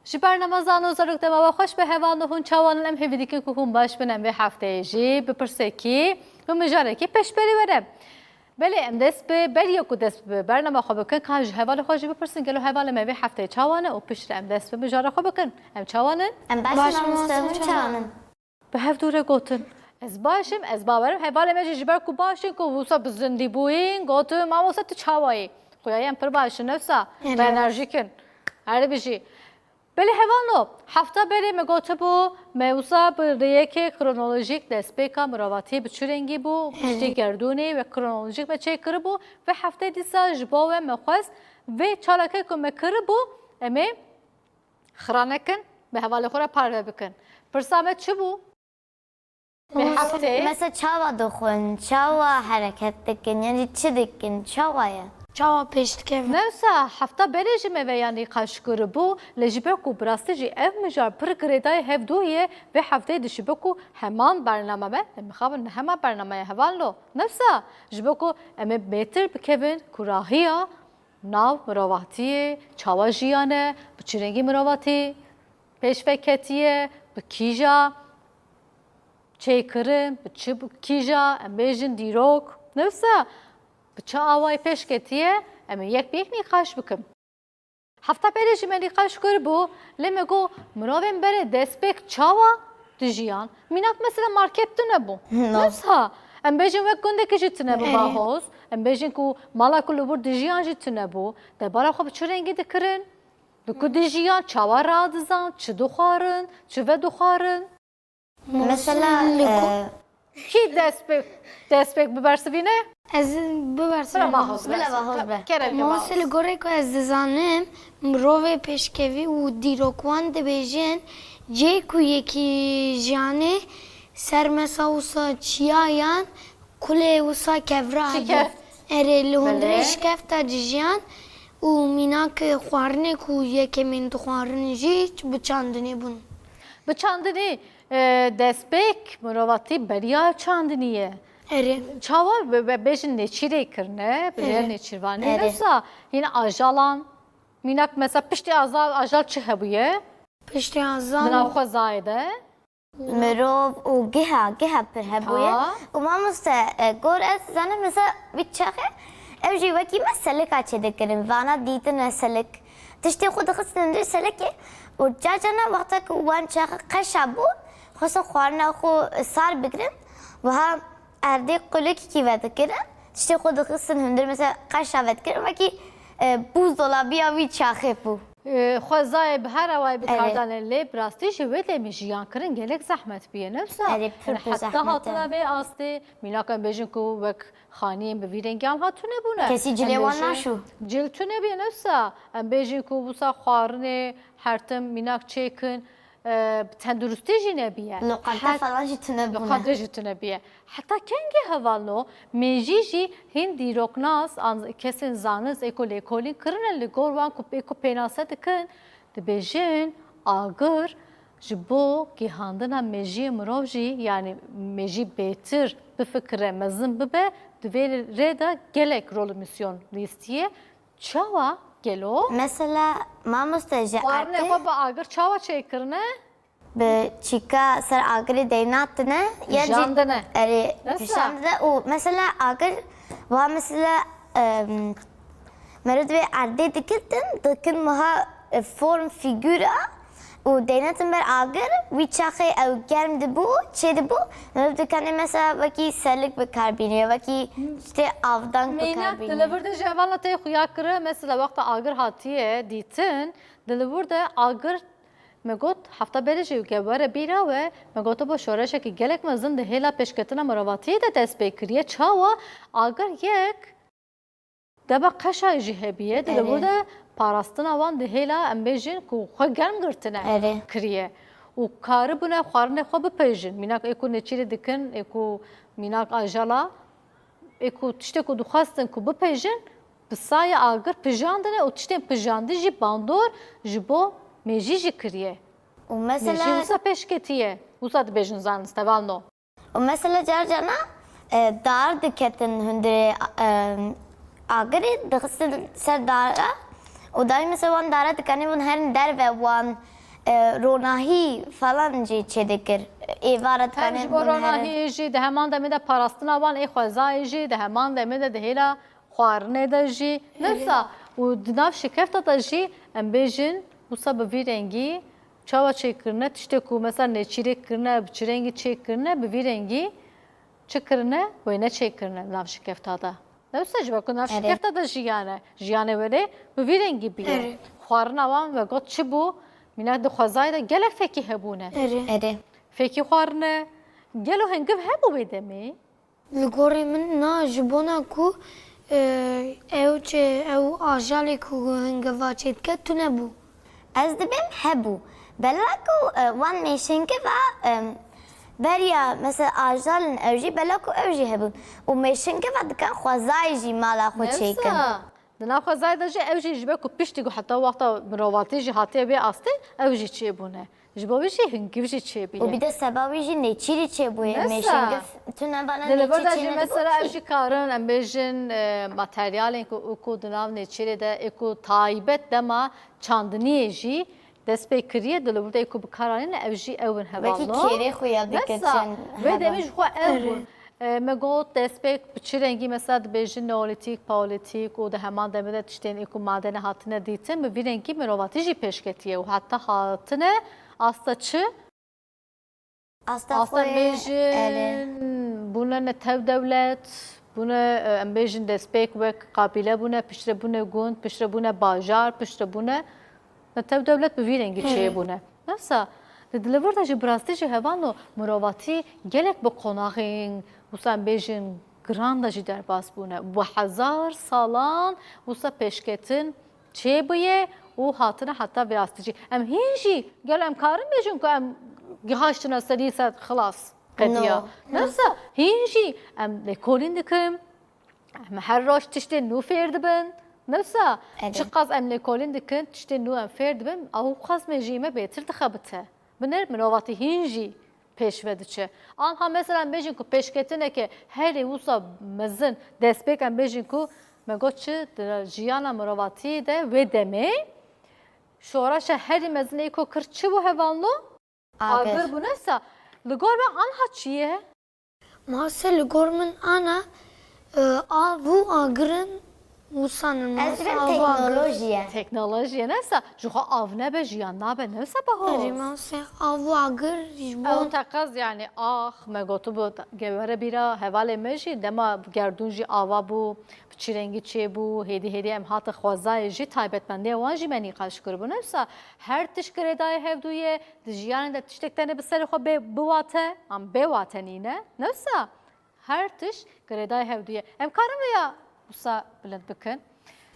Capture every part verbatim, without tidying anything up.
Ji bernama Zano Zarok dema we xweş be hevalno, hûn çawan in? Em hêvî dikin ku hûn baş bin. Em vê hefteyê jî bi pirsekî, bi mijarekî pêşberî we ne. Belê, em dest bi beriya ku dest bi bernama xwe bikin, ka ji hevalê xwe jî bipirsin, gelo hevalê me vê hefteyê çawan e û piştre em dest bi mijara xwe bikin. Em çawan in? Em baş in, Baş in, mamoste, mamoste, hûn çawan in? Bi hevdû re gotin, ez baş im, ez bawerim hevalê me jî ji ber ku baş in ku wisa bi zindî bûyîn, gotin, mamoste tu çawa yî? Xuya em pir baş in, ne wisa? Erê. Bi enerjîk in. Erê bijî. Belê hevalno, hefta berê me gotibû, me wisa bi rêyekê kronolojîk destpêka mirovatiyê bi çi rengî bû, piştî Erê. gerdûnê we kronolojîk me çêkiribû, vê heftê dîsa ji bo we me xwest, vê çalakê ku me kiribû, em ê xira nekin, bi hevalê xwe re parve bikin. Pirsa me çi bû? Bi heftê. Mesela çawa dixwin, çawa hereket dikin, yanî çi dikin, çawa ye? Çawa pêş dikevin? Ne wisa hefta berê jî me vêya nîqaş kiribû, lê ji ber ku bi rastî jî ev mijar pir girêdayî hevdû ye, vê hefteyê dişibe ku heman bername me, em mixabin ne heman bername ye hevalno. Ne wisa, ji bo ku em ê bêtir bikevin kurahiya nav mirovatiyê, çawa jiyan e, bi çi rengî mirovatî pêş ve ketiye, bi kîja çêkirin, bi çi, bi kîja, em bêjin dîrok, ne wisa, bi çi awayî pêş ketiye, em ê yek bi yek nîqaş bikin. Hefta berê jî me nîqaş kiribû, lê me got, mirovên berê destpêk çawa dijiyan? Mînak mesela market tune bû. No. Ne wisa, em bêjin wek gundekî jî tune bû Erê. Bahoz, em bêjin ku mala ku li wir dijiyan jî tune bû, debara xwe bi çi rengî dikirin? Bi ku dijiyan, çawa radizan, çi dixwarin, çi vedixwarin? Mesela, Li ku- e, Kî destpêk, destpêk bibersivîne? Ez bibersivînim. Bila Bahoz be. Bila Bahoz be. Kerem ke Bahoz. Mesela li gorê ku ez dizanim, mirovê pêşkevî û dîrokwan dibêjin, cê ku yekî jiyanê ser mesa wisa çiya yan kulê wisa kevra hebû. Çi keft? Erê, li hundirê Belê. Ji kefta cijiyan û mînak xwarinê ku yekemîn dixwarin jî bi çandinê bûn. Bi çandinê, e, destpêk mirovatî beriya çandinî ye. Erê. Çawa be-, be-, bêjin nêçîrê kirine, bi Erê. Nêçîrvanê Erê. Wisa, yine ajalan, mînak mesela piştî aza-, ajal çi hebûye? Piştî azal. Di nav xwezayê de. Mirov û giha, giha pir hebûye. Ha. Û mamoste, e, gor ez zanim, mesela vî çaxê, ew jî wekî me selika çêdikirin, vana dîtine selik. Tiştê xwe dixistin hundirê selikê û carcana wexta ku wan çaxê qeşa bû, xwestin xwarina xwe sar bikirin, wiha erdê qulikî vedikirin, tiştê xwe dixistin hundir, mesela qeşa vedikirin, wekî, e, buzdolabiya wî çaxê bû. E, xwezayê bi her awayî Erê. Bikardanê lê bi rastî jî wê demê jiyan kirin gelek zehmet bûye, ne wisa? Erê, pir, Yani pir heta zehmet e. Hatina vê astê, mînak em bêjin ku wek xaniyên bi vî rengiyan hatune bûne. Kesî cilê Em wan bêjin naşû. Cil tune bûye, ne wisa? Em bêjin ku wisa xwarinê her tim mînak çêkin, e, bi tenduristî jî nebiye. Loqante Her falan jî tune bûne. Loqante jî tune bûye. Heta kengî hevalno, mêjî jî hîn dîroknas an kesên zanist ê ku lêkolîn kirine li gor wan ku ê ku pênase dikin, dibêjin agir ji bo gihandina mêjiyê mirov jî, yanî mêjî bêtir bifikire, mezin bibe, di vê rê de gelek rol û misyon lîstiye. Çawa gelo? Mesela mamoste ji Xwarinê erdê xwe bi agir çawa çêkirine? Bi çîka ser agirê deynatine, yan jî Dijandine. Erê, Wisa. Dijandine û mesela agir, wa mesela, em, meriv divê erdê dikirtin, dikin wiha, e, form fîgura û deynatin ber agir, wî çaxê ew germ dibû, çê dibû, meriv dikanê mesela wekî selik bi kar bîniye, wekî tiştê avdank bi kar Mînak, bîniye. Di li vir de ji hevalna tê xuya kire, mesela wexta agir hatiye dîtin, di li vir de agir Me got, hefta berê jî ke were bîra we, me gotibo şoreşekî gelek mezin di hêla pêşketina mirovatiyê de dest pê kiriye. Çawa? Agir yek deba qeşayê jî hebiye, di Erê. Li wir de parastina wan di hêla, em bêjin ku xwe germ girtine Erê. Kiriye. Û karibûne xwarinê xwe bipeyjin. Mînak ê ku nêçîrê dikin, ê ku mînak ajala, Ê ku tiştê ku dixwestin ku bipeyjin, bi sayê agir pijandine û tiştên pijandî jî bandor ji bo mêjî jî kiriye. Û Mêjî mesela wisa pêş ketiye, wisa dibêjin zanist, hevalno. Û mesela carcana, e, dar diketin hundirê, e, agirê, dixistin ser dara û dayê mesela wan dare dikanî hûn herin derve wan, e, ronahî falan jî çêdikir. Êvara Hem dikanî ji bo hûn herin. Ronahiyê jî di heman demê de parastina wan ê xwezayê jî di heman demê de di hêla xwarinê de jî. Nefsa û di nav şikefta de jî em bêjin wisa bi vî rengî çawa çêkirine, tiştê ku mesela nêçîrê kirine, bi çi rengî çêkirine, bi vî rengî çi kirine, wêne çêkirine di nav şikefta de. Nefsa ji ber ku nav Erê. Şikefta de jiyane. Jiyanê wê rê bi vî rengî bîye. Erê. Xwarina wan ve got çi bû? Mînak di xwezayê de gelek fekî hebûne. Erê. Erê. Fekî xwarine. Gelo hingiv hebû wê demê? Li gorî min na, ji bona ku, e, ew çi, ew ajalê ku hingiva çêdike tune bû. Ez dibêm hebû. Bela ku, e, wan mêşingiva, e, beriya, mesela, ajal in ew jî, bela ku ew jî hebûn. Û mêşingiva dikan xwezayê jî mala xwe çêkin. Nefsa. Di nav xwezayê de jî ew jî ji ber ku piştî ku heta wexta mirovatî jî hatiye vê astê, ew jî çêbûne. Ji bo wî jî hingiv jî çêbûye. Û bir de seba wî jî nêçîrî çêbûye. Nefsa. Mêşingiv tune bana Di li vir nêçîr de jî çêne mesela digot ev çi? Jî karin em bêjin, e, materyalên ku, ku di nav nêçîrê de ê ku taybet dema çandiniyê jî dest pê kiriye, di li vir de ê ku bi kar anîne ev jî ew in hevalno. Wekî kêrê xwe ya dike Nefsa, çend wê heva. Demê ji xwe ew bûn. E, me got destpêk bi çi rengî mesela dibêjin neolîtîk, paleolîtîk û di heman demê de tiştên ê ku madene hatine dîtin, bi vî rengî mirovatî jî pêşketiye û heta hatine asta çi? Asta Asta xwe, bêjin, erê. Bûne netew dewlet, bûne, e, em bêjin destpêk wek qabîle bûne, piştre bûne gund, piştre bûne bajar, piştre bûne netew dewlet bi vî rengî Hı. çêbûne. Nefsa, di dilivir de jî bi rastî jî hevano mirovatî gelek bi qonaxên, wisa em bêjin, giran de jî derbas bûne. Bi hezar salan wisa pêşketin çêbûye û hatine heta vê astî jî. Em hîn jî, gel em karin bêjin ku em gihaştine sedî sed xilas qediya. No. Nefsa, hîn jî em lêkolîn dikin, em her roj tiştên nû fêr dibin. Nefsa, Erê. Çiqas em lêkolîn dikin, tiştên nû em fêr dibin, ew qas me jî me bêtir dixebite. Binêr mirovatî hîn jî pêş ve diçe. Anha mesela em bêjin ku pêşketineke herî wisa mezin destpêk em bêjin ku me got çi di jiyana mirovatiyê de wê demê şoreşa herî mezin ê ku kir çi bû hevalno? Agir. Agir bû nefsa. Li gor me anha çi ye? Mase li gor min ana, e, av û agirin wisa ne, Ez mase dibêm av û agir. Teknolojiye. Teknolojiye nefsa. Ji xwe av nebe jiyan nabe nefsa baho. Erê mase av û agir ji Ew bo teqez yani ax me gotibû gewere bîra hevalê me jî dema gerdûn jî ava bû, bi çi rengî çêbû, hêdî hêdî em hatin xwezayê jî taybetmendiya wan jî me nîqaş kiribû. Nefsa her tişt girêdayê hevdû ye, di jiyanê de tiştek tenê bi serê xwe bê biwate, an bê wate nîne. Nefsa her tişt girêdayê hevdû ye. Em karin vêya wisa bilind bikin.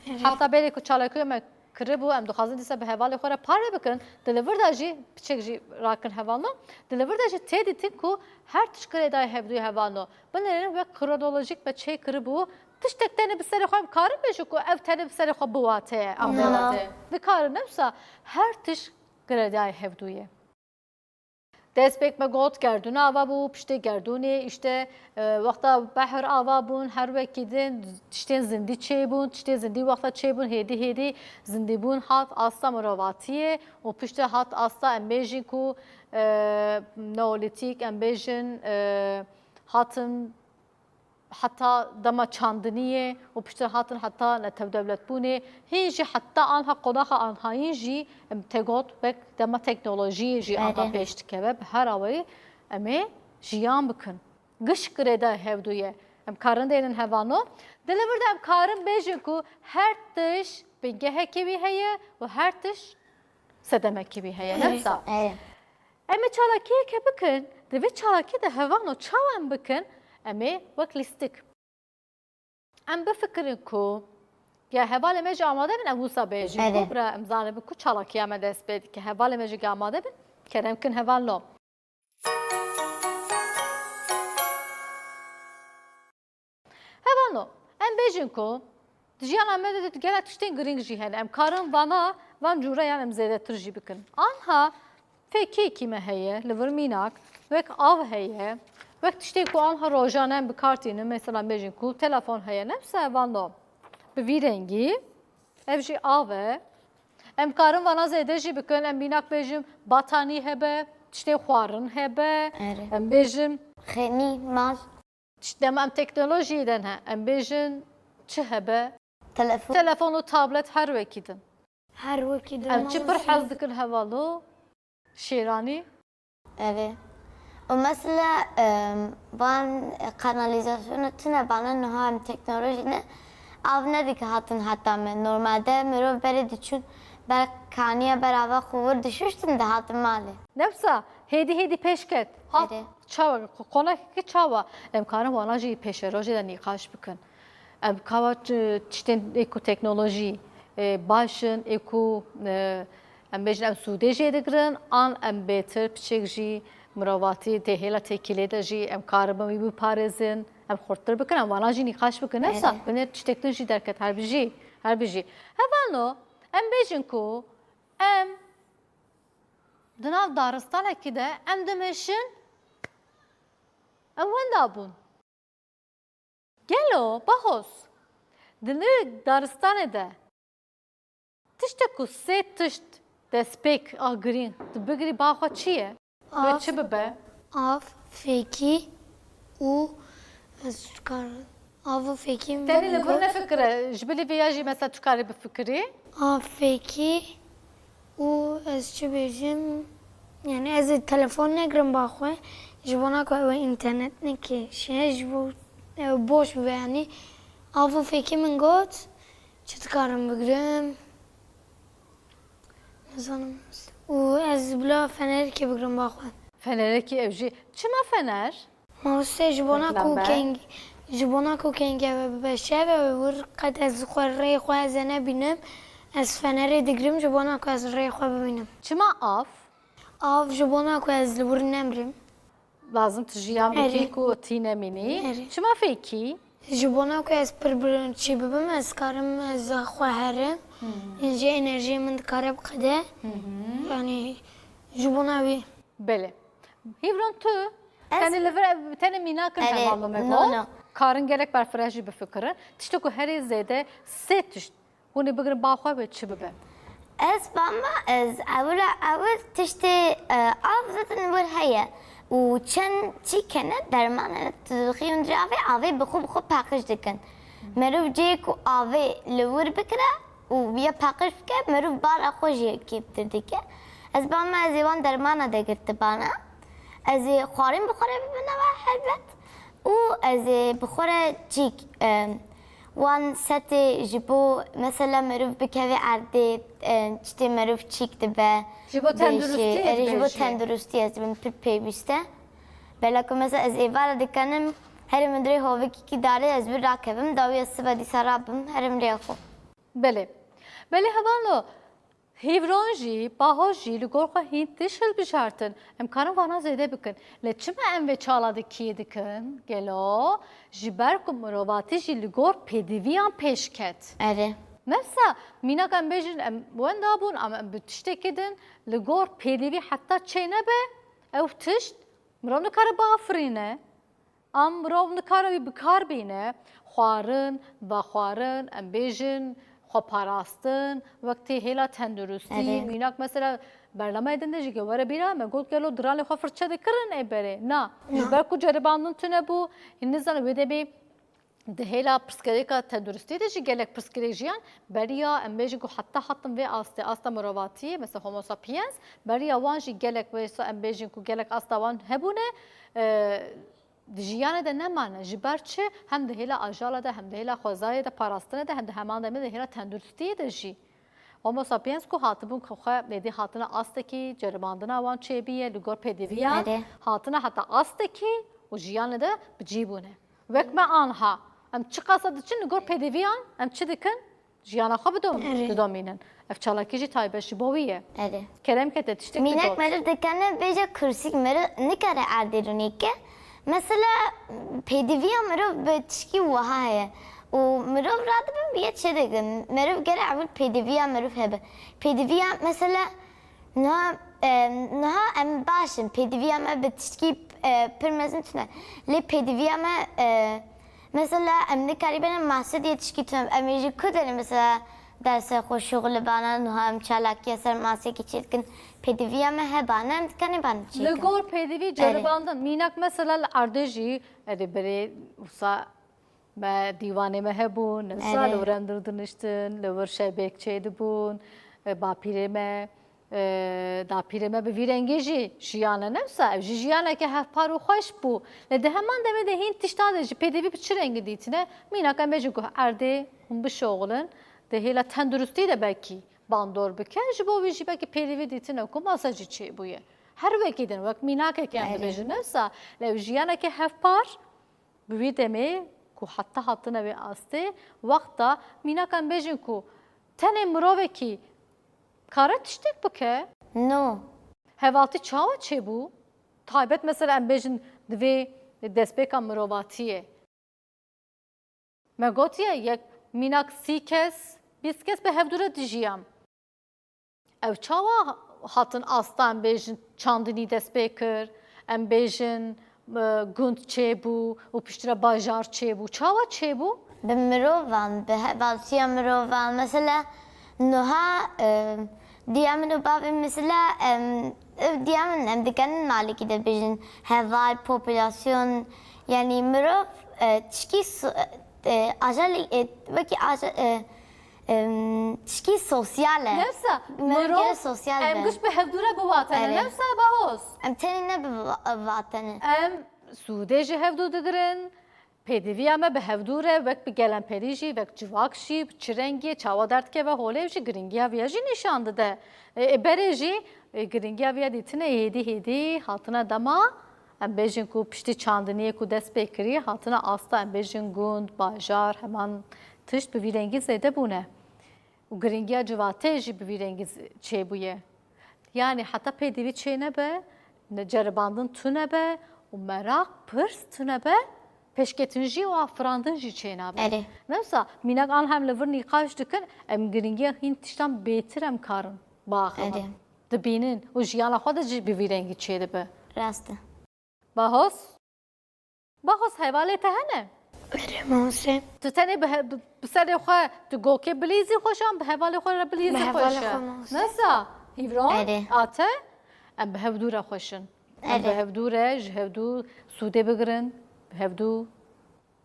Evet. Heta berê ku çalakiyê me kiribû, em dixwazin dîsa bi hevalê xwe re parve bikin. Di li vir de jî piçek jî rakin hevalno. Di li vir de jî tê dîtin ku her tişt girêdayê hevdû ye hevalno. Binêrin wek kronolojîk me çê kiribû. Tiştek tenê bi serê xwe em karin bêjin ku ev tenê bi serê xwe biwate, ev Na. Biwate. Nikarin nefsa her tişt girêdayê hevdû ye. Destpêk me got gerdûn ava bû, piştê gerdûnê, îşte, e, wexta behr ava bûn, her wekî din tiştên zindî çêbûn, tiştên zindî wexta çêbûn, hêdî hêdî zindîbûn hat asta mirovatiyê û piştê hat asta em bêjin ku, e, neolîtîk, em bêjin, e, hatin heta dema çandiniyê û piştre hatin heta netewdewletbûnê, hîn jî heta anha qonaxa anhayîn jî, em, tê got wek dema teknolojiyê jî anha Erê. Pêş dikeve, bi her awayî em ê jiyan bikin. Giş girêdayê hevdû ye. Em karin deynin hevano. Di li vir de em karin bêjin ku her tişt bingehekî wî heye û her tişt sedemekî wî heye. Erê. Nefsa. Erê. Em ê çalakiyeke bikin, di vê çalakiyê de hevano çawa em bikin, em ê wek lîstik. Em bifikirin ku ya hevalê me jî amade bin, em wisa bêjin Erê. Ku bira em zanibin ku çalakiya me dest pê dike. Hevalê me jî amade bin, kerem kin hevalno. Hevano, em bêjin ku di jiyana me de gelek tiştên girîng jî hene. Em karin vana, van cûreyan em zêdetir jî bikin. Anha fekîkî me heye, li vir mînak, wek av heye, wek tiştê ku anha rojane em bi kar tînin, mesela bêjin ku telefon heye, nefse vano bi vî rengî, ev jî av e, Em karin vana zêde jî bikin, em mînak bêjin batanî hebe, tiştê xwarin hebe, Erê. em bêjin Xênî, mal. Tişt-, dema em teknolojiyê de ne, em bêjin çi hebe? Telefon. Telefon û tablet her wekî din. Her wekî din. Em çi pir hez dikin hevalo? Şêranî? Erê. Û mesela, em, van kanalîzasyona tune bana niha em teknolojî ne, av nedike hatin heta me. Normalde mirov berê diçûn, ber kaniya ber ava xwe wir dişuştin dihatin malê. Nefsa, hêdî hêdî pêş ket. Hat Erê. çawa, qonekekî çawa? Em karin wana jî pêşerojê de nîqaş bikin. Em kava ç-, tiştên ê ku teknolojî, e, baş in, ê ku, e, em bêjin em sûdê jê digirin, an em bêtir piçek jî mirovatî tê hêla têkilê de jî em karibin wî biparêzin, em xurttir bikin, em vana jî nîqaş bikin. Nefsa, Erê. binêr tiştek din jî derket, her bijî, her bijî. Hevano, em bêjin ku em di nav daristanekî de em dimeşin, em wenda bûn. Gelo, Bahos, di nû daristanê de tiştek ku sê tişt destpêk a girîng tu bigirî ba xwe çi ye? Wê Av, çi bibe? Av, fêkî û ez çi karim? Av û fêkî min Tenê li vir got. nefikire, ji bilî vê ya jî mesela tu karî bifikirî? Av, fêkî û ez çi bêjim? Yani ez ê telefon negirim ba xwe. Ji bona ku ew ê înternet neke. Şe ji bo ew boş bibe yani. Av û fêkî min got, çi dikarim bigirim? Nizanim. Û ez bila fenerekê bigirim ba xwe. Fenerekî ew jî. Çima fener? Mamoste, ji bona ku Pêxember. keng-, ji bona ku kengê we bibe şev, ew ê wir qet ez xwe rê xwe ez ê nebînim. Ez fenerê digirim ji bona ku ez rê xwe bibînim. Çima av? Av ji bona ku ez li wir nemrim. Lazim tu jiyan Erê. bikî ku tî nemînî. Erê. Çima fêkî? Ji bona ku ez pir bilinçî bibim, ez karim ez xwe herim. Hı hı. Ji enerjiyê min dikare biqede. Hı hı. Yani ji bona wî. Belê. Hîvron tu? Ez Tenê li vir, tenê mînakin Erê, hevalno me no, got. no. Karin gelek berfireh jî bifikirin. Tiştê ku herî zêde sê tişt hûn ê bigirin ba xwe wê çi bibe? Ez bama ez ewila ewil tiştê, e, av zaten wir heye. Û çend çîk hene derman hene tu dixî hundirê avê, avê bi xwe bi xwe paqij dikin. Merov cihê ku avê li wir bikire, û ya paqij bike, merov bara xwe jî kêftir dike. Ez bama ez ê wan dermana de girtibana. Ez ê xwarin bi xwe re bibine ve helbet. Û ez ê bi xwe re çîk, e, wan setê ji bo mesela merov bikeve erdê, e, tiştê merov çîk dibe. Ji bo Dêşê, tenduristiyê erê, ji bo dibêjî. tenduristiyê ez dibim pir pêwîst e. Bela ku mesela ez êvara dikanim herî min dirê hovikî darê ez bir rakevim, dawî ez sibe dîsa rabim herî min rêya xwe. Belê. Belê hevalno, Hîvron jî, Baho jî li gor xwe hîn tişt hilbijartin. Em karin vana zêde bikin. Lê çima em vê çala di kî dikin? Gelo, ji ber ku mirovatî jî li gor pêdiviyan pêş ket. Erê. Nefsa, mînak em bêjin, em wenda bûn, ama em bi tiştekî din li gor pêdivî heta çê nebe, ew tişt mirov nikare biafirîne. Em mirov nikare wî bi kar bîne, xwarin, vexwarin, em bêjin, xwe parastin, wek tê hêla tenduristî, Erê. mînak mesela bernameyê din de jî ke were bîra me got gelo diranê xwe firçe dikirin ê berê. Na, ji Na. ber ku ceribandin tune bû, hîn nizanin wê demê di hêla pirsgirêka tenduristî de jî gelek pirsgirêk jiyan beriya em bêjin ku heta hatin vê astê, asta mirovatiyê, mesela Homo sapiens, beriya wan jî gelek wê sa em bêjin ku gelek asta wan hebûne, e, Di jiyanê de nemane. Ji ber çi? Hem di hêla ajala de, hem di hêla xwezayê de, parastinê de, hem di heman demê de hêla tenduristiyê de jî. Homo sapiens ku hatibûn ku xwe êdî hatine astekî ceribandina wan çêbîye, li gor pêdiviyan Erê. hatine heta astekî û jiyanê de bi cî bûne. Wek me anha, em çiqasa diçin li gor pêdiviyan, em çi dikin? Jiyana xwe bidom-, Erê. bidomînin. Ev çalakî jî taybet ji bo wî ye. Erê. Kerem ke te tiştek Mînak bigot. meriv dikene bêje kursîk meriv nikare erdê rûnê ke. Mesela pêdiviya mirov bi tişkî wiha heye. Û mirov radibin bi yek çê dikin. Meriv gere ewil pêdiviya meriv hebe. Pêdiviya mesela Niha, e, niha em baş in. Pêdiviya me bi tişkî, e, pir mezin tune. Lê pêdiviya me, e, mesela em nikarîbin em mahsediyê tişkî tune. Em ê ji ku derê mesela Dersê xwe şixulibane, niha em çalakiya ser masekî çêdikin. Pêdiviya me hebane, em dikanê ban çêkin. Li gor pêdivî Erê. ceribandin. Mînak mesela li erdê jî, erê berê wisa me dîwanê me hebûn, nisa Erê. li wir em dûr diniştin, li wir şebek çêdibûn, e, bapîrê me, e, dapîrê me bi vî rengî jî jiyane, nisa ev jî jiyaneke hevpar û xweş bû. Lê di heman demê de hîn tişta de ji pêdivî bi çi rengî dîtine? Mînak em bêjin ku erdê hûn bişoxilin, di hêla tenduristî de belkî bandor bike, ji bo wî jî belkî pêdivî dîtine ku masa jî çêbûye. Her wekî din, wek mînakekê em Erê. dibêjin, nisa lê ew jiyaneke hevpar bi wî demê ku heta hatine wê astê, wexta mînak em bêjin ku tenê mirovekî kare tiştek bike. No. Hevaltî çawa çêbû? Taybet mesela em bêjin di vê destpêka mirovatiyê. Me gotiye yek mînak sî kes, bîst kes bi hevdû re dijiyan. Ev çawa hatin asta em bêjin çandinî dest pê kir, em bêjin, e, gund çêbû û piştre bajar çêbû. Çawa çêbû? Bi mirovan, bi hevaltiya mirovan. Mesela, niha, e, diya min û bavê min, mesela, em, ev diya min, em dikarin malekî de bêjin heval, populasyon, yanî mirov, e, tişkî so-, e, ajal, e, wekî aja-, e, em, tişkî sosyal e. Nefsa, Mergê mirov, sosyal em be. giş bi hevdû re biwatene. Erê. Nefsa bahoz. Em tenê ne biva-, vatene. Em sûdê ji hevdû digirin. Pêdiviya me bi hevdû re wek bi gelemperî jî, wek civak jî, bi çi rengî, çawa derdikeve holê jî giringiya viya jî nîşan dide. E, e, berê jî, e, giringiya viya dîtine hêdî hêdî hatine dema, em bêjin ku piştî çandiniyê ku dest pê kirî, hatine asta, em bêjin gund, bajar, heman tişt bi vî rengî zêde bûne. Û giringiya civatê jî bi vî rengî z-, çêbûye. Yanî heta pêdivî çênebe, ne-, ceribandin tunebe û meraq, pirs tunebe, pêşketin jî û afirandin jî çênabe. Erê. Nefsa, mînak an hem li vir nîqaş dikin, em giringiya hîn tiştan bêtir em karin biaxivin. Erê. Dibînin û jiyana xwe de jî bi vî rengî çêdibe. Rast e. Bahoz? Bahoz, hevalê te hene? Erê, mamostê. Tu tenê bi he-, bi, bi serê xwe, tu gokê bilîzî xweş an, bi hevalê xwe re bilîzî Bi xweş hevalê e? xwe, mamostê. Nesa, Hîvron, Erê. a te, em bi hevdû re xweş in. Em bi Erê. hevdû re, ji hevdû sûdê bigirin, bi hevdû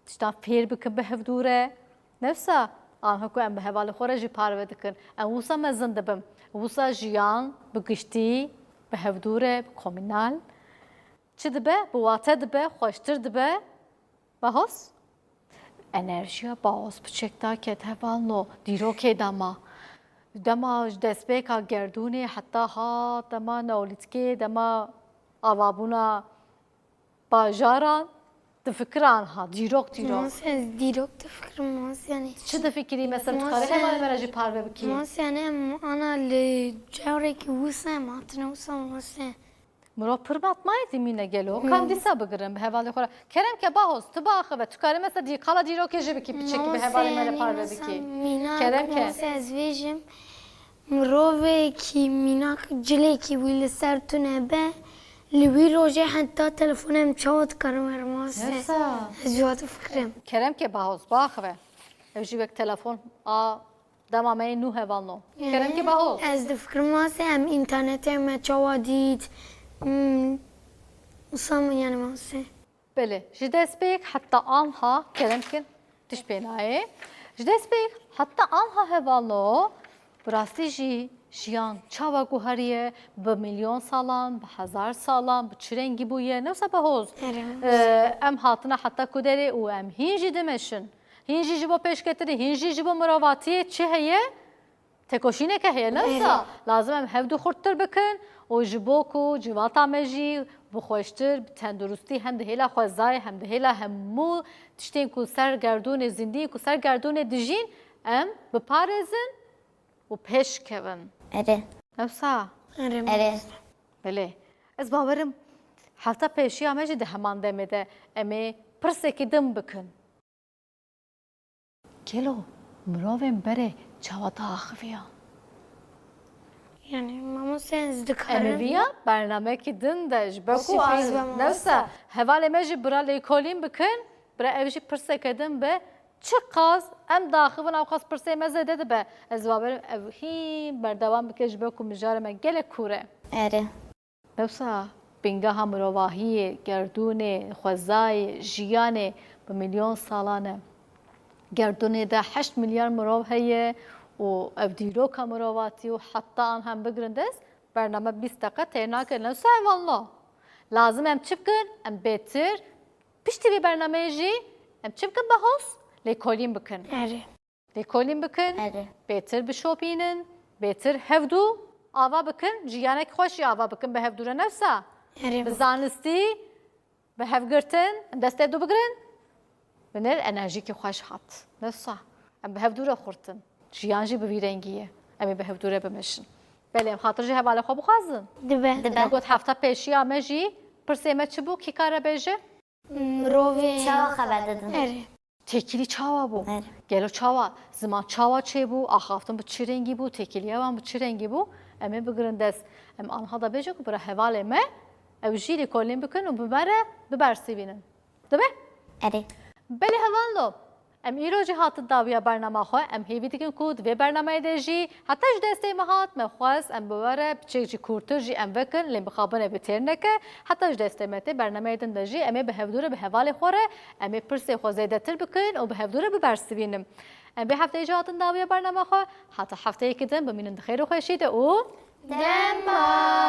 tiştan fêr bikin bi hevdû re. Nefsa, anha ku em bi hevalê xwe re jî parve dikin. Em wisa mezin dibin. Wisa jiyan bi giştî bi hevdû re, bi komînal. Çi dibe? Bi wate dibe, xweştir dibe. Bahoz? Enerjiya Bahoz piçek daket hevalno, dîrokê dema. Dema ji destpêka gerdûnê heta hat dema neolîtikê, dema avabûna bajaran, difikire anha, dîrok dîrok. Mase, ez dîrok difikirim, mase, yanî. Çi difikirî, mesela, tu karî Mase, hevalê me re jî parve bikî? Mase, yanî em ana li carekî wisa em hatine wisa, mase. Mirov pir matmayê dîmîne gelo. Kam Hmm. dîsa bigirin bi hevalê xwe re. Kerem ke Bahoz, tu biaxive, tu karî mesela dî-, qala dîrokê jî bikî piçekî bi Mase, hevalê me re yanî parve mesela bikî. Mînak, Kerem ke. Mase, ez vêjim, mirovekî mînak cilekî wî li ser tune be, li wî rojê heta telefona em çawa dikarin were, mase. Nefsa. Ez jî wa difikirim. Kerem ke Bahoz, biaxive. Ev jî wek telefon a Dema me yê nû hevalno. Kerem ke Bahoz. Ez difikirim, mase, em înternetê me çawa dît. Hmm, wisa min, yanî, mase. Belê. Ji destpêk heta anha kerem ke tişt pê nayê. Ji destpêk heta anha hevalno, bi rastî jî jiyan çawa guheriye, bi milyon salan, bi hezar salan, bi çi rengî bûye, newsa Bahoz. Erê. Ee, em hatine heta ku derê û em hîn jî dimeşin. Hîn jî ji bo pêşketinê, hîn jî ji bo mirovatiyê çi heye? Têkoşîneke heye, ne wisa? Lazim em hevdu xurttir bikin û ji bo ku civata me jî bi xweştir, bi tenduristî hem di hêla xwezayê, hem di hêla hemû tiştên ku ser gerdûnê zindî, ku ser gerdûnê dijîn, em biparêzin û pêş kevin. Erê. Ne wisa? Erê. Erê. Belê. Ez bawerim hefta pêşiya me jî di heman demê de em ê pirsekî din bikin. Gelo mirovên berê çawa diaxiviyan? Yani, mamoste, ez dikarim. Em ê viya bernamekî din de ji ber ku Sürpriz an be, mamoste. Newsa hevalê me jî bira lêkolîn bikin, bira ev jî pirseke din be, Çiqas em daxivin, ewqas pirsê me zêde dibe. Ez bawerim ev hîn berdewam bike ji ber ku mijarê me gelek kûr e. Erê. Newsa bingeha mirovahiyê, gerdûnê, xwezayê, jiyanê bi milyon salan e. Gerdûnê de heşt milyar mirov heye û ev dîroka mirovatî û heta an hem bigirin dest, bername bîst deqe têr nake. Newsa ev Allah. Lazim em çi bikin? Em bêtir piştî vê bernameyê jî em çi bikin? Behos lêkolîn bikin. Erê. Lêkolîn bikin, Erê. bêtir bişopînin, bêtir hevdû ava bikin, jiyanek xweş jî ava bikin bi hevdû re. Newsa Erê. bi zanistî, bi hevgirtin, em destê hevdû bigirin, binêr enerjîkî xweş hat. Newsa em bi hevdû re xurtin. Jiyan jî bi vî rengî ye. Em ê bi hevdû re bimeşin. Belê em xatir ji hevalê xwe bixwazin. Dibe. Dibe. Me got hefta pêşiya me jî pirsê me çi bû? Kî kare bêje? Mirovê. Çawa xeber didin? Erê. Têkilî çawa bû? Evet. Gelo çawa? Ziman çawa çêbû? Axaftin bi çi rengî bû? Têkiliya wan bi çi rengî bû? Em ê bigirin dest. Em anha da bêjin ku bira hevalê me ew jî lêkolîn bikin û bi me re bibersivînin. Dibe? Erê. Belê hevalno. Em îro jî hatin dawiya bernama xwe. Em hêvî dikin ku di vê bernameyê de jî heta ji destê me hat, me xwest em bi we re piçek jî kûrtir jî em vekin, lê mixabin ev ê têr neke. Heta ji destê me tê bernameyê din de jî em ê bi hevdû re bi hevalê xwe re em ê pirsê xwe zêdetir bikin û bi hevdû re bibersivînin. Em vê hefteyê jî hatin dawiya bernama xwe. Heta hefteyekî din bimînin di xêr û xweşî de û dema.